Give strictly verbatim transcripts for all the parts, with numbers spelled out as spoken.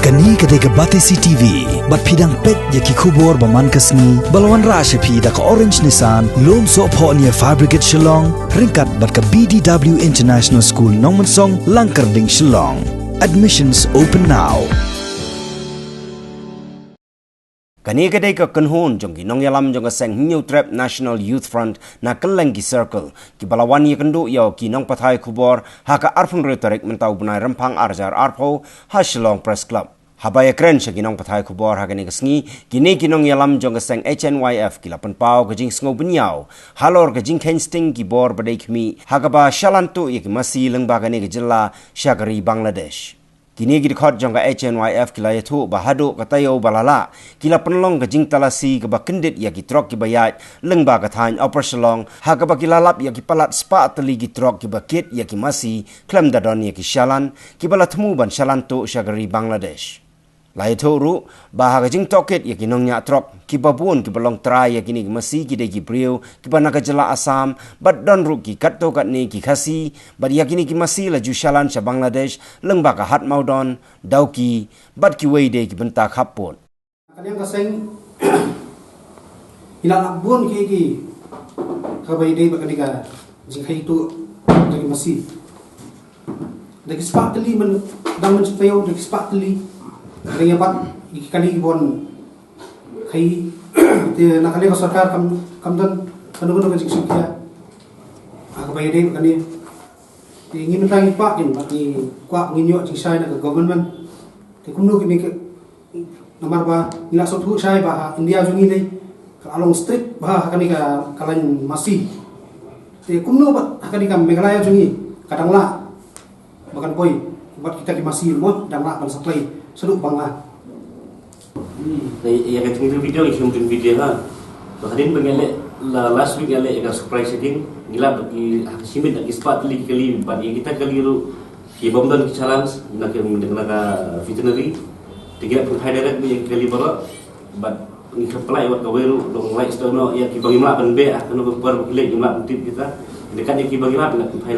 Kane ka dei ka Batesi T V, bad phi dang peit ïa ki khubor ba man ka sngi, ba la wanrah sha phi da ka Orange Nissan, Lumsohphoh near Fire Brigade Shillong, ryngkat bad ka B D W International School Nongmensong, Langkyrding, Shillong. Admissions open now. Kane ka dei ka kynhun jong ki nongïalam jong ka seng Hynñiewtrep National Youth Front na kylleng ki circle, kiba la wan ïakynduh ïa ki nongpathai khubor ha ka arphew hynriew tarik mynta u bnai Rymphang ar hajar arphew ha Shillong Press Club. Haba ïakren sha ki nongpathai khubor ha kane ka sngi, kine ki nongïalam jong ka seng H N Y F ki la pynpaw ka jingsngew bynñiaw halor ka jingkheiñ sting ki bor ba dei khmih ha kaba shalan tuh ïa ki masi lyngba kane ka jylla sha ka ri Bangladesh. Kine ki dkhot jong ka H N Y F ki la ïathuh ba haduh ka taïew ba la lah, ki la pynlong ka jingtalasi kaba kyndit ïa ki trok kiba ïaid lyngba ka thaiñ Upper Shillong, ha kaba ki la lap ïa ki palat spah tylli ki trok kiba kit ïa ki masi khlem da don ïa ki shalan, kiba la thmu ban shalan tuh sha ka ri Bangladesh. La ïathuh ruh ba ha ka jingtohkit ïa ki nongñiah trok, kiba bun kiba long trai ïa kine ki masi ki dei ki briew kiba na ka jylla Assam, bad don ruh ki katto katne ki Khasi, bad ïa kine ki masi la ju shalan sha Bangladesh lyngba ka Hat Mawdon, Dawki, bad kiwei de ki bynta khappud. Ka liang ka seng, i la lap bun ki ki, kaba ïadei bad kane ka jingkheiñ tuh jong ki masi. Da ki spah tylli myn, dang mynstep taïew, da ki spah tylli. Ka dang ïa bat ïa ki kali ki bun kheiñ. Te na ka liang ka sorkar kam, kam don kano kano ka jingsngewkhia ha kaba ïadei bad kane. Te ngi mynta ngi kwah kin, bad ngi kwah ngin ïoh jingshai na ka government. Te kumno kine ki, namar ba ngi la sngewthuh shai ba ha India jong ngi lei ka la long strict bha ha kane ka, ka lain masi. Te kumno bad ha kane ka Meghalaya jong ngi ka dang lah ba kan poi bad kita ki masi, mo, dang lah ban supply shaduh Bangla. Ïa ka jingïathuh video, ngi sngewthuh video ha. Ba hadien ba ngi leh, la last week ngi leh ïa ka surprise checking, ngi lap da ki, ha ka shi miet da ki spah tylli ki kali, bad ïa kita ki kali ruh ki bym don ki challenge na ka, na ka veterinary. Te ngi la pynphai direct ïa ki kali baroh. Bad ngi khlem pynlait wat kawei ruh, long lait sdang noh ïa kiba ngim lah ban beh ha kano ka por ba ki leit, ngim lah ban tip kita. Te kat ïa kiba ngi lap ngi la pynphai,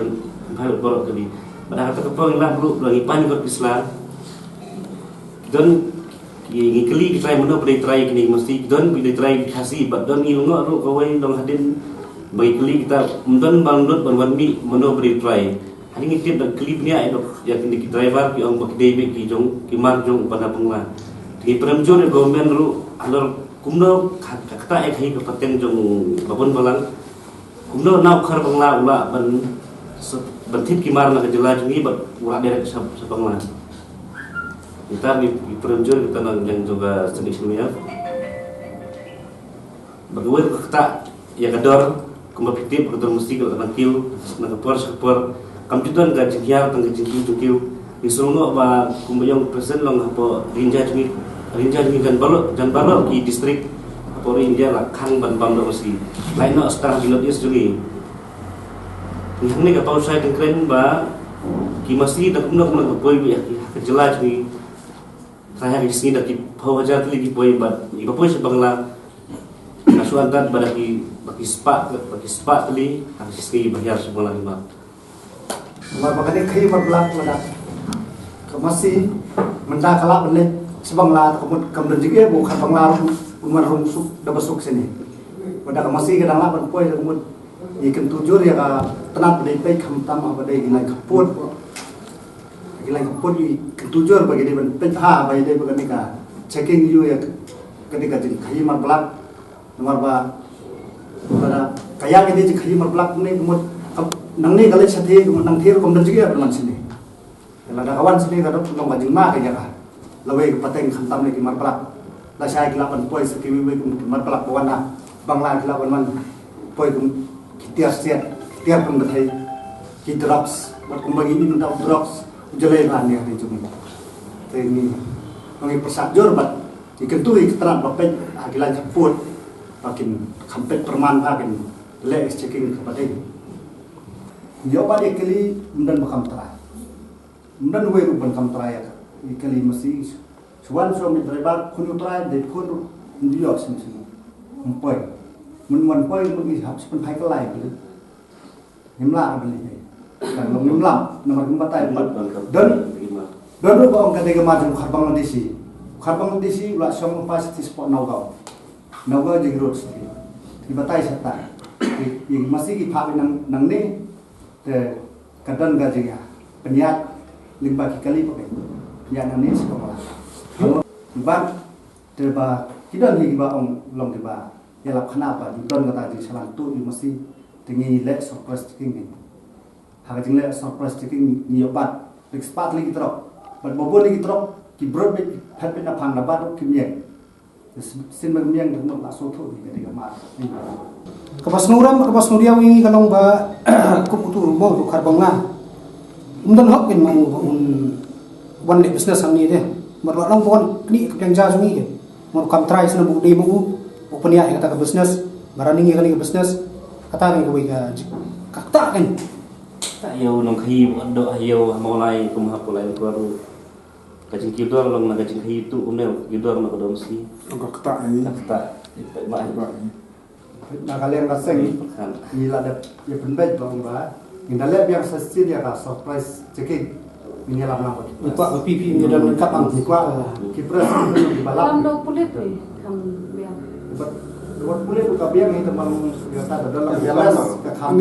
pynphai baroh kali. Bad ha kata ka por ngi lap ruh ba ngi pan ïa ki sla. Ki don, ngi, ngi kylli ki trai mano ba dei trai kine ki masi, ki don ba dei trai ki Khasi, bad don ngi lyngngoh ruh kawei long hadien ba ngi kylli kita, ym don ba lut ban wan mih mano ba dei trai. Hadien ngi tip da kylli bniah ïa, ïa kine ki driver, ki ong ba ki dei beit ki jong, ki mar jong u bana Bangla. Te ngi pynrem jur ïa government ruh halor kumno ka, ka ktah ïa ka, ka pateng jong Babun Balang. Kumno na u khar Bangla u lah ban, ban thied ki mar na ka jylla jong ngi bad u lah direct sha, sha Bangla. Ngi pynrem jur kita na ka liang jong ka station Hynñiewtrep. Bad kawei ka ktah ïa ka dor, kumba phi tip ka dor masi ka la nangkiew na ka por sha ka por. Kam ju don ka jinghiar tang ka jingkiew jingkiew. Ngi sngewthuh ba kumba ïa u President long hapoh ri India jong ngi, ri India jong ngi jan baroh, jan baroh ki district hapoh ri India la khang ban bam dor masi. Lait noh sha ki North East jong ngi. Ngi hangne ka paw shai tyngkrein ba ki masi da kumno kumno ka poi beit ha ka jylla jong ngi. Trai ha ki sngi da ki phew hajar tylli ki poi, bad kiba poi sha Bangla, nga shu antad ba da ki, ba ki spah, ba ki spah tylli ha ki sngi ba hiar sha Bangla ki mar. Namar ba ka dei ka khaïi marblak lada ka masi mynta ka lah ban leit sha Bangla, te ka mut kam don jingeh ba u khar Bangla ruh un wan rung suk da ba suk shane. Ba da ka masi ka dang lah ban poi, te ka mut ngi kyntu jur ïa ka tnat ba dei peit, khamtam ba dei ki lain khappud. Ki lain khappud ngi kyntu jur ba ki dei ban peit bha ba ïadei bad kane ka checking ïa ka, kane ka jingkhaïi marblak. Namar ba, ba da ka ïa kane jingkhaïi marblak ne, ka mut, ka, nangne ka leit shathie, ka mut nangthie ruh kam don jingeh ban wan shane. Lada ka wan shane ka dei long ka jingma ka ïa ka. Lawei ka pateng khamtam ne ki marblak. Lashai ki lah ban poi sa kiwei wei kum ki marblak ba wan na Bangla, ki lah ban wan poi kum ki tiar siat, ki tiar pynbthei, ki drugs. Bad kumba ngi ïohi mynta u drugs u jlei bha ne ha ri jong ngi. Te ngi, ngi pyrshah jur bad ngi kyntu ïa ki tnat ba peit ha ki lain khappud ba kin kham peit pyrman bha, kin leh checking kaba dei. Ïoh bad ïa kylli ym don ba kham trai. Ym don uwei ruh ban kham trai ïa ka, ïa kali masi. Shu wan shu ong driver khun u trai, dei khun ruh ym ju ïoh shisien shisien. Ym poi. Mut wan poi mut ngi hap shu pynphai kyllai kali. Ngim lah ban leh. Kan long ngim lah namar kim batai. Don, Don ruh ba ong ka dei ka mar jong u Kharbang D C. U Kharbang D C u la shong u pass ti spot Nagaon. Nagaon jong road state. Ki batai sata. Ki, ki masi ki phah nang, nangne. Te ka don ka jingïa pynïaid lyngba ki kali pakai. Pynïaid nangne sha Bangla. Bad te ba ki don hi kiba ong long kiba ïalap khana ba ki don kata jingshalan tuh ïa masi. Te ngi leh surprise checking ngi. Ha ka jingleh surprise checking ngi ïoh bat. Te ki spah tylli ki trok. Bad ba bun ki trok ki brot beit, phet beit na phang, na bat ruh kim ïeng. Te sien ba kim ïeng te mut la sngewthuh ïa ka dei ka mar. Kaba sngewrem, kaba sngewdiaw ïa ngi ka long ba kum utu u mo utu u Kharbang nga. Um don hok kin ma u ba un wan leh business hangne de. Mar la long ba wan knieh ka pyrshah jong ngi ke. Mar kam trai sna bu dei ma u, u pynïaid ïa kata ka business, ba running ïa kane ka business, kata ne kawei ka jik-, ka kata kan. Ta ïew nongkhaïi ba doh ha ïew ha Mawlai kum ha Pulai Kuaru. Ka jingkiew dor long na ka jingkhaïi tuh kumne, kiew dor na ka dom si. Ka kata ni. Ka kata. Ka kata ma. Ka kata ni. Na ka liang ka seng, ngi la dep ïa pynbeit ba ong ba ngin da leh biang sa shisien ïa ka surprise checking. Ngin ïalam lang ba ki press. Ngi kwah ba phi phi ngi don ngi kap ang. Ngi kwah ba ki press ki don ki ba lap. Lam da u pulit ni, kam biang. Ba, ba u pulit u ka biang hi, te man ïa ta da don la ka biang ka kham.